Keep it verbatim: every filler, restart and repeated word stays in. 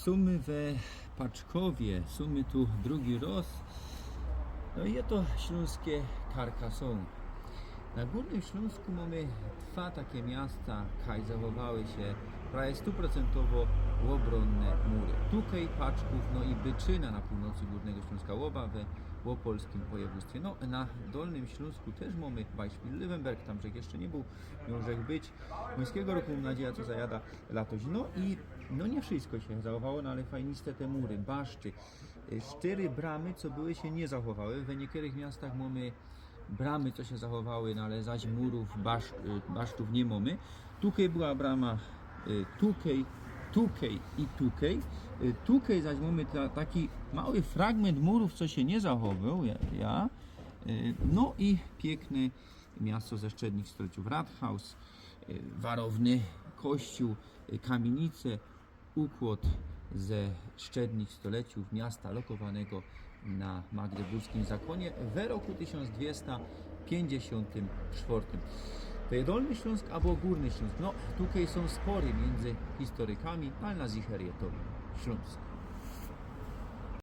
Sōmy we Paczkowie, sōmy tu drugi rŏz. No i je to ślōnske Carcassonne. Na Gōrnym Ślōnsku mōmy dwa take miasta, kaj zachowały sie prawie stuprocentowo ôbronne mury. Tukej Paczków, no i Byczyna na pōłnoczu Gōrnego Ślōnska, ôba we ôpolskim wojewōdztwie. No, na Dolnym Ślōnsku tyż mōmy Beispiel Löwenberg, tam żech jeszcze niy bōł, mioł żech być. Mojskigo roku, mōm nadzieja, co zajada latoś. No i, no niy wszysko sie zachowało, no ale fajniste te mury, baszty. Y, sztyry bramy, co były, sie niy zachowały. We niykerych miastach mōmy bramy, co sie zachowały, no ale zaś murōw, basz-, y, basztōw niy mōmy. Tukej była brama, y, tukej, tukej i tukej. Y, tukej zaś mōmy ta-, taki mały fragmynt murōw, co sie niy zachowoł, ja, ja. Y, no i piykne miasto ze sztednich stoleciōw, Rathaus, y, warowny kościōł, y, kamienice, ukłod ze sztednich stoleciōw miasta lokowanego na magdeburskim zakōnie we roku tysiōnc dwiesta piyńćdziesiōntym sztwŏrtym. To je Dolny Ślōnsk abo Gōrny Ślōnsk? No, tukej sōm spory miyndzy historykami, ale na zicher je to Ślōnsk.